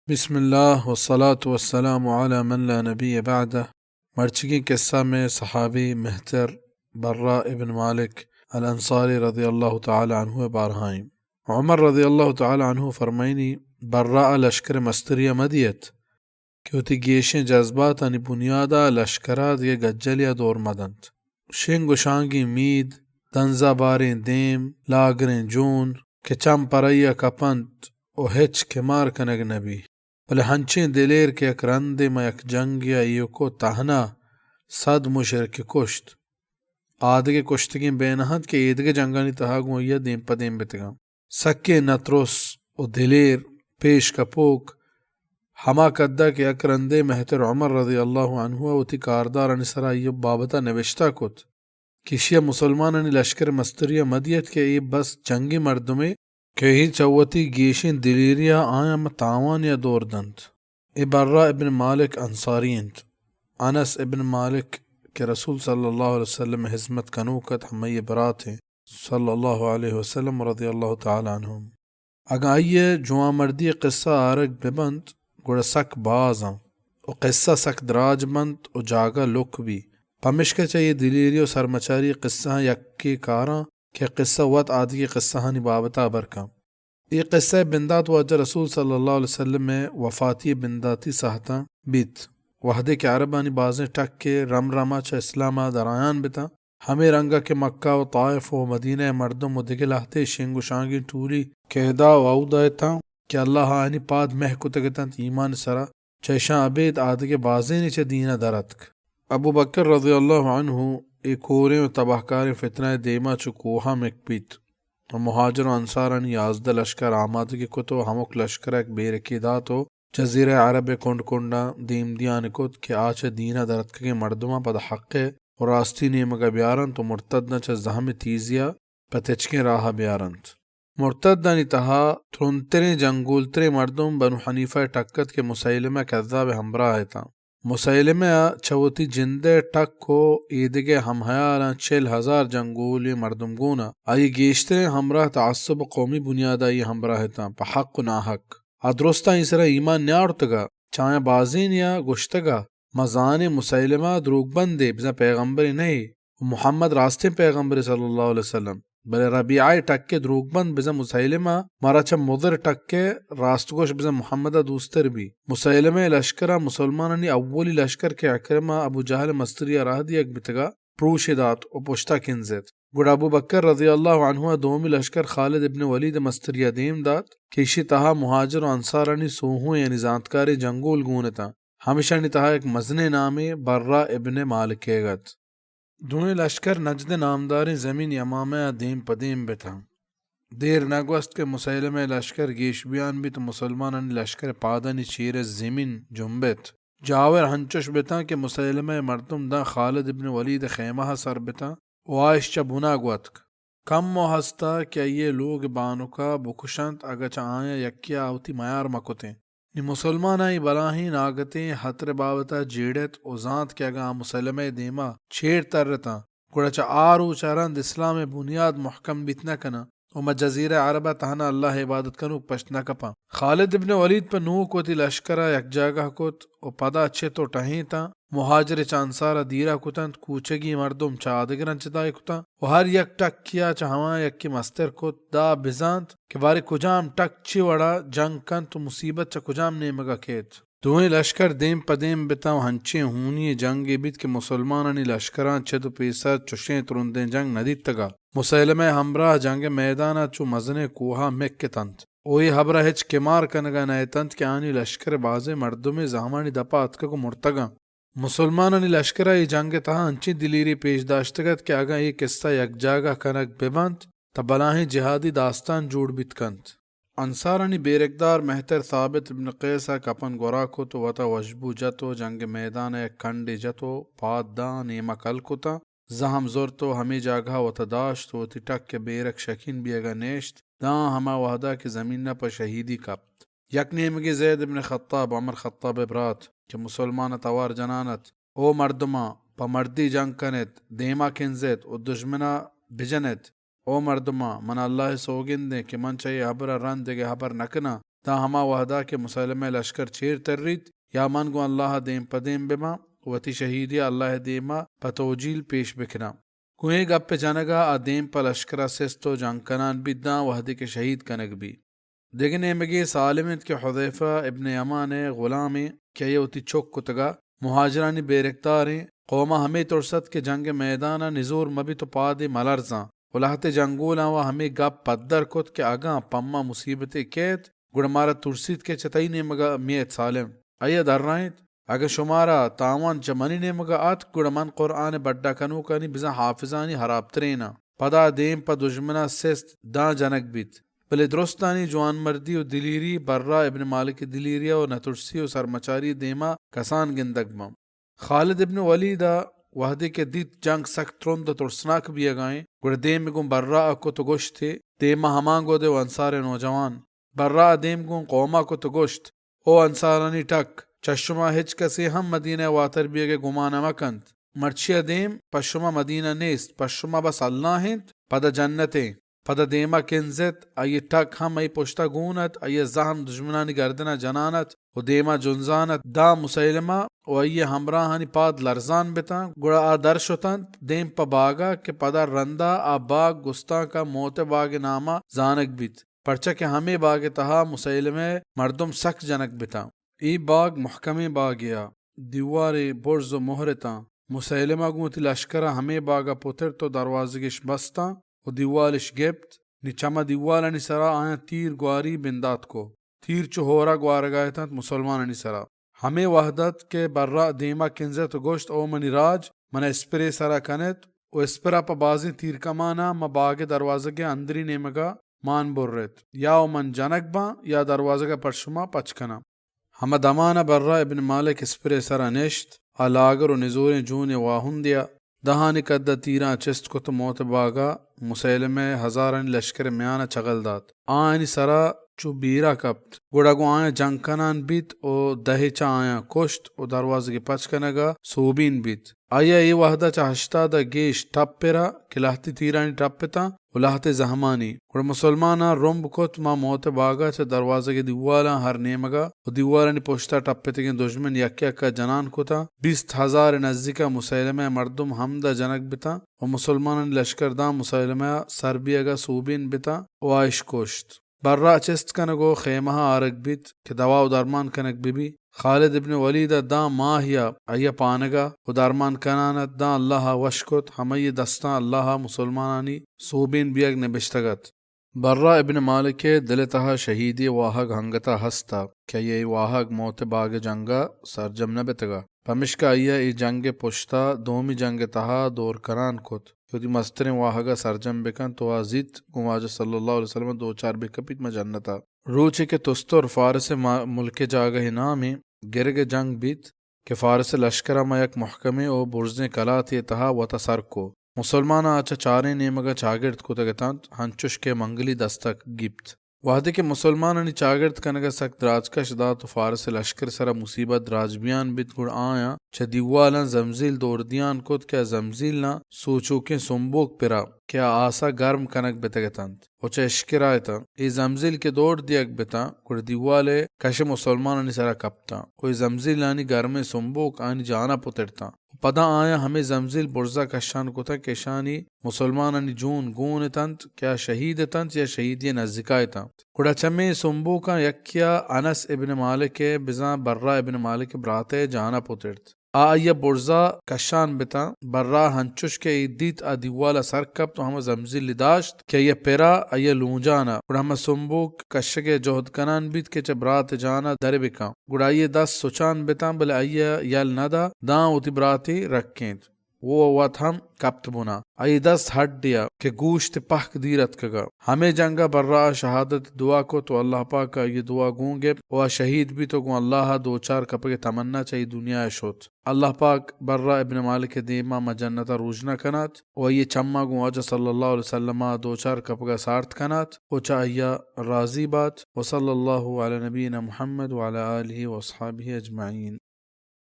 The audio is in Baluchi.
بسم اللہ والصلاة والسلام علی من لا نبی بعدہ۔ مرچیگیں قصہ مئے صحابی مہتر براء ابن مالک الانصاری رضی اللہ تعالی عنہ ءِ بارہا ایں۔ عمر رضی اللہ تعالی عنہ فرمائنی، براء ءَ لشکر مستری ءَ مہ دیت کہ وتی گیشیں جذباتانی بنیاد ءَ لشکر ءَ دگہ گجلے ءَ دور مہ دنت۔ شنگ و شانگیں مید، دنزا باریں دیم، لاگریں جون کہ چم پرئی ءَ کپنت و ہچ کمار کنگ نہ بی۔ بلے ہنچیں دلیر کہ یک رندے ماں یک جنگے ءَ ایوک و تہنا صد مشرکے کشت۔ آدگہ کشتگیں بے نہ انت کہ ایدگہ جنگانی تہا گوں آئی ءَ دیم پہ دیم بتگاں۔ سکیں نترس و دلیر پیش کپوک ہما قد ءَ کہ یک رندے مہتر عمر رضی اللہ عنہ ءَ وتی کاردارانی سرا آئی ءِ بابت ءَ نبشتہ کت کہ ایشی ءَ مسلمانانی لشکر مستری ءَ مہ دیت کہ اے بس جنگی مردمے کہ اے چہ وتی گیشیں دلیری ءَ آیاں ماں تاوانے ءَ دور دنت۔ اے براء ابن مالک انصاری انت۔ انس ابن مالک کہ رسول صلی اللہ علیہ وسلم ءِ ہزمت کنوک ات، ہمائی ءِ برات انت، صلی اللہ علیہ وسلم، رضی اللہ تعالی عنہم۔ اگاں آئی ءِ جوانمردی ءِ قصہ آرگ بہ بنت، گڑا سک باز انت و قصہ سک دراج بنت و جاگہ لک بی۔ پمشکہ چہ اے دلیری و سرمچاری ءِ قصہاں یکے کاراں کہ قصہ وت آدگہ قصہانی بابت ءَ ہبر کن۔ اے قصہ ءِ بندات واجہ رسول صلی اللہ علیہ وسلم ءِ وفاتی ءِ بنداتی ساہتاں بیت، وہدے کہ عربانی بازیں ٹکے رم رم ءَ چہ اسلام ءَ درآیان بتاں، ہمے رنگ ءَ کہ مکہ و طائف و مدینہ ءِ مردم و دگہ لہتے شنگ و شانگیں ٹولی کہ ادا و اودا اتاں کہ اللہ ءَ آیانی پاد مہ کتگ اتنت ایمان ءِ سرا، چہ اشاں ابید آدگہ بازینے چہ دین ءَ در اتک۔ ابو بکر رضی اللہ عنہ اے کوریں و تباہکاریں فتنہ ءِ دیما چو کوہ ءَ مک بیت و مہاجر و انصارانی یازدہ لشکر آمادگی کت و ہمک لشکر ءَ یک بیرکے دات و جزیرہ عرب ءِ کنڈ کنڈاں دیم دیان کت کہ آ چہ دین ءَ در اتکگیں مردماں پدا حق ءِ و راستی نیمگ ءَ بیارنت و مرتداں چہ زہم ءِ تیزی ءَ پہ تچکیں راہ ءَ بیارنت۔ مرتدانی تہا ترندتریں جنگولتریں مردم بنو حنیفہ ءِ ٹک ات کہ مسیلمہ کذاب ءِ ہمراہ اتاں۔ مسیلمہ ءَ چہ وتی جند ءِ ٹک و ایدگہ ہمہیالاں چل ہزار جنگولیں مردم گون ءَ آئی ءِ گیشتریں ہمراہ تعصب و قومی بنیاد ءَ آئی ءِ ہمراہ اتاں پہ حق و ناحق۔ آ درستاں آئی ءِ سرا ایمان نیاورتگ ءَ چہ آیاں بازینے ءَ گوشتگ ءَ، ما زانیں مسیلمہ دروگبندے، بزاں پیغمبرے نہ اے، و محمد راستیں پیغمبرے صلی اللہ علیہ وسلم۔ بلے ربیعہ ءِ ٹک ءِ دروگبند بزاں مسیلمہ مارا چہ مضر ٹک ءِ راستگوش بزاں محمد ءَ دوستر بی۔ مسیلمہ ءِ لشکر ءَ مسلمانانی اولی لشکر کہ عکرمہ ابو جہل مستری ءَ راہ دیگ بیتگ ءَ پروشے دات و پشتا کنزت۔ گڑا ابو بکر رضی اللہ عنہ ءَ دومی لشکر خالد ابن ولید مستری ءَ دیم دات کہ ایشی تہا مہاجر و انصارانی سوہویں یعنی زانتکاریں جنگول گون اتاں۔ ہمشانی تہا یک مزنیں نامے براء ابن مالک ئیگ ات۔ دوئیں لشکر نجد ءِ نامداریں زمین یمامہ ءَ دیم پہ دیم بتاں۔ دیر نہ گوست کہ مسیلمہ ءِ لشکر گیش بیان بیت و مسلمانانی لشکر ءِ پادانی چیر ءَ زمین جنبت۔ جاور ہنچش بتاں کہ مسیلمہ ءِ مردم داں خالد ابن ولید ءِ خیمہ ءَ سر بتاں و آ اش چہ بنا گوتک۔ کمو ہست ءَ کہ آئی ءِ لوگ ءِ بانک ءَ بکشنت، اگاں چہ آیاں یکے ءَ آ وتی میار مہ کتیں۔ نی مسلماناں اے بلاہیں ناگتیں ہتر ءِ بابت ءَ جیڑت و زانت کہ اگاں آ مسیلمہ ءِ دیما چیر ترتاں، گڑا چہ آ روچ ءَ رند اسلام ءِ بنیاد محکم بیت نہ کناں و ماں جزیرہ عرب ءَ تہنا اللہ ءِ عبادت کنوک پشت نہ کپاں۔ خالد ابن ولید پہ نوک وتی لشکر ءَ یک جاگہ کت و پدا چت و ٹہینتاں۔ مہاجر چہ انصار ءَ دیرا کتنت، کوچگی مردم چہ آدگراں جتا کتاں و ہر یک ٹکے ءَ چہ ہما یکے مستر کت، داں بزانت کہ باریں کجام ٹک چی وڑا جنگ کنت و مصیبت چہ کجام نیمگ ءَ کیت۔ دوئیں لشکر دیم پہ دیم بتاں و ہنچیں ہونی جنگے بیت کہ مسلمانانی لشکراں چد و پیسر چشیں ترندیں جنگ نہ دیتگ ءَ۔ مسیلمہ ءِ ہمراہ جنگ ءِ میدان ءَ چو مزنیں کوہ ءَ مک اتنت و اے ہبر ءَ ہچ کمار کنگ ءَ نہ اتنت کہ آنی لشکر ءِ بازیں مردمے زہمانی دپ ءَ اتکگ و مرتگاں۔ مسلمانانی لشکر ءَ اے جنگ ءِ تہا انچیں دلیرے پیش داشتگ ات کہ اگاں اے کسہ یکجاگہ کنگ بہ بنت، تہ بلاہیں جہادی داستان جوڑ بیت کنت۔ انصارانی بیرکدار مہتر ثابت ابن قیس ءَ کپن گورا کت و وتا وشبو جت و جنگ ءِ میدان ءَ یک کنڈے جت و پاد داں نیمگ کل کتاں، زہم زرت و ہمے جاگہ ءَ وتا داشت و وتی ٹک ءِ بیرک شکین بیگ ءَ نیشت، داں ہما وہدا کہ زمین ءَ پہ شہیدی کپت۔ یک نیمگے زید ابن خطاب، عمر خطاب ءِ برات، کہ مسلمان ءِ توار جنان ات، او مردماں، پہ مردی جنگ کن ات، دیما کنز ات و دژمن ءَ بجن ات۔ او مردماں، من اللہ ءِ سوگند ایں کہ من چہ اے ہبر ءَ رند دگہ ہبر نہ کناں۔ داں ہما وہدا کہ مسیلمہ ءِ لشکر چیر تریت، یا من گوں اللہ ءَ دیم پہ دیم بباں، وتی شہیدی ءَ اللہ ءِ دیما پہ توجیل پیش بکناں۔ گوں اے گپ ءِ جنگا آ دیم پہ لشکرا سست و جنگ کنان بیت، داں وہدے کہ شہید کنگ بیت۔ دگہ نیمگے سالم انت کہ حذیفہ ابن یمان ءِ غلامے کہ آئی ءَ وتی چک کتگا، مہاجرانی بیرکداریں قوما ہمے ترس ات کہ جنگ ءِ میدانا نزور مہ بیت و پادے مہ لرزاں و لہتے جنگولاں و ہمے گپ پدر کت کہ اگاں پما مصیبتے کیت، گڑا مارا ترسیت کہ چہ تئی نیمگا میئت سالم۔ آئی ءَ درائینت، اگاں شمارا تاوان چہ منی نیمگا اتک، گڑا من قرآن ءِ بڈا کنوکانی بزاں حافظانی ہرابتریناں۔ پدا دیم پہ دژمنا سست داں جنگ بیت۔ بلے درستانی جوانمردی و دلیری براء ابن مالک ءِ دلیری ءَ و نترسی و سرمچاری ءِ دیما کسان گندگ باں۔ خالد ابن ولید ءَ وہدے کہ دیت جنگ سک ترند و ترسناک بیئگا ایں، گڑا دیم گوں براء ءَ کت و گوشت ئے، دیما ہما گد ءُ انصار ءِ نوجوان۔ براء ءَ دیم گوں قوما کت و گوشت، او انصارانی ٹک! چہ شما ہچ کسے ہم مدینہ ءَ واتر بیئگ ءِ گمان ءَ مہ کنت۔ مرچی ءَ دیم پہ شما مدینہ نیست، پہ شما بس اللہ انت، پدا جنت ایں۔ پدا دیما کنزت، آئی ءِ ٹک ہم آئی ءِ پشتا گون ات، آئی ءَ زہم دژمنانی گردنا جنان ات و دیما جنزان ات۔ داں مسیلمہ و آئی ءِ ہمراہانی پاد لرزان بتاں، گڑا آ در شتنت دیم پہ باگا کہ پدا رندا آ باگ گستانکا موت ءِ باگ ءِ ناما زانگ بیت۔ پرچا کہ ہمے باگ ءِ تہا مسیلمہ ءِ مردم سک جنگ بتاں۔ اے باگ محکمیں باگے ءَ، دیوالے برز و مہر اتاں۔ مسیلمہ گوں وتی لشکر ءَ ہمے باگ ءَ پترت و دروازگش بستاں و دیوالش گپت۔ نی چما دیوالانی سرا آیاں تیر گواری بندات کو۔ تیر چو ہورا گوارگا اتنت مسلمانانی سرا۔ ہمے وہد ات کہ براء دیما کنزت و گوشت، او منی راج، منا اسپرے سرا کنت و اسپرا پہ بازیں تیرکمانا ماں باگ ءِ دروازگ ءِ اندری نیمگا مان برت، یا و من جنگ باں یا دروازگ ءَ پر شما پچ کناں۔ ہما دمان ءَ براء ابن مالک اسپرے سرا نشت، آ لاگر و نزوریں جونیں واہندے ءَ دہانی کد ءَ تیراں چست کت و موت ءِ باگ ءَ مسیلمہ ءِ ہزارانی لشکر ءِ میان ءَ چغل دات۔ آیانی سرا چو بیرا کپت، گڑا گوں آیاں جنگ کنان بیت و دہے چہ آیاں کشت و دروازگ ءِ پچ کنگ ءَ سوبین بیت۔ آئی ءَ اے وہد ءَ چہ ہشتاد ءَ گیش ٹپ پرا کہ لہتے تیرانی ٹپ اتاں و لہتے زہمانی۔ گڑا مسلماناں رمب کت ماں موت ءِ باگ ءَ چہ دروازگ ءِ دیوالاں ہر نیمگ ءَ و دیوالانی پشت ءَ ٹپ اتگیں دژمن یک یک ءَ جنان کتاں۔ بیست ہزار ءِ نزیک ءَ مسیلمہ ءِ مردم ہمدا جنگ بتاں و مسلمانانی لشکر داں مسیلمہ ءِ سر بیگ ءَ سوبین بتاں و آ اش کشت۔ براء چست کنگ و خیمہاں آرگ بیت کہ دوا و درمان کنگ بہ بی۔ خالد ابن ولید ءَ داں ماہے ءَ آئی ءِ پانگ ءَ و درمان کنان ات، داں اللہ ءَ وش کت، ہمائی ءِ دستاں اللہ ءَ مسلمانانی سوبین بیگ نبشتگ ات۔ براء ابن مالک ءِ دل ءِ تہا شہیدی ءِ واہگ ہنگت ءَ ہست ات کہ آئی ءَ اے واہگ موت ءِ باگ ءِ جنگ ءَ سرجم نہ بتگ ات، پمشکا آئی ءَ اے جنگ ءِ پشت ءَ دومی جنگ ءِ تہا دور کنان کت۔ کہ وتی مستریں واہگ ءَ سرجم بہ کنت و آ زیت گوں واجہ صلی اللہ علیہ وسلم ءَ دوچار بہ کپیت ماں جنت ءَ۔ روچے کہ تستر فارس ءِ ما-، ملک ءِ جاگہے نامیں گرگ ءِ جنگ بیت کہ فارس ءِ لشکر ءَ ماں یک محکمیں و برزیں کلاتے ءِ تہا وت ءَ سر کو۔ مسلماناں آ چہ چاریں نیمگ ءَ چاگرد کتگ اتنت، ہنچش کہ منگلی دستک گیپت۔ وہدے کہ مسلمانانی چاگرد کنگ ءَ سک دراجکش دات و فارس ءِ لشکر ءِ سرا مصیبت دراج بیان بیت، گڑا آیاں چہ دیوالاں زمزیل دور دیان کت کہ آ زمزیلاں سوچوکیں سمبوک پرا کہ آ آسا گرم کنگ بتگ اتنت و چہ اشکرا اتاں۔ اے زمزیل کہ دور دیگ بتاں، گڑا دیوال ءِ کش مسلمانانی سرا کپتاں و اے زمزیلانی گرمیں سمبوک آنی جانا پترتاں۔ پدا آیاں ہمے زمزیل برزا کشان کتگ کہ اشانی مسلمانانی جون گون اتنت کہ آ شہید اتنت یا شہیدی ءِ نزیکا اتنت۔ گڑا چمے سمبوکاں یکے ءَ انس ابن مالک ءِ بزاں براء ابن مالک ءِ برات ءِ جانا پترت۔ آ آئی ءَ برزا کشان بتاں۔ براء ہنچش کہ اے دیت آ دیوال ءَ سر کپت و ہما زمزیل داشت کہ آئی ءِ پرا آئی ءِ لونجان ءَ۔ گڑا ہما سمبوک کشگ ءِ جہد کنان بیت کہ چہ برات ءِ جان ءَ در بکاں۔ گڑا آئی ءِ دست سچان بتاں، بلے آئی ءَ یل نہ دات داں وتی براتے رکینت۔ و وت ہم کپت بنا۔ آئی دست ہڈے ءَ کہ گوشت پہک دیر اتکگ ءَ۔ ہمے جنگ ءَ براء ءَ شہادت دعا کت و اللہ پاک ءَ آئی دعا گون گپت و آ شہید بیت و گوں اللہ ءَ دوچار کپگ ءِ تمنا چہ اے دنیا ءَ شت۔ اللہ پاک براء ابن مالک ءِ دیما ماں جنت ءَ روژنا کنات و آئی چماں گوں واجہ صلی اللہ علیہ وسلم ءَ دوچار کپگ ءَ سارت کنات و چہ آئی ءَ راضی بات۔ وصلی اللہ علی نبینا محمد وعلی آلہ واصحابہ اجمعین۔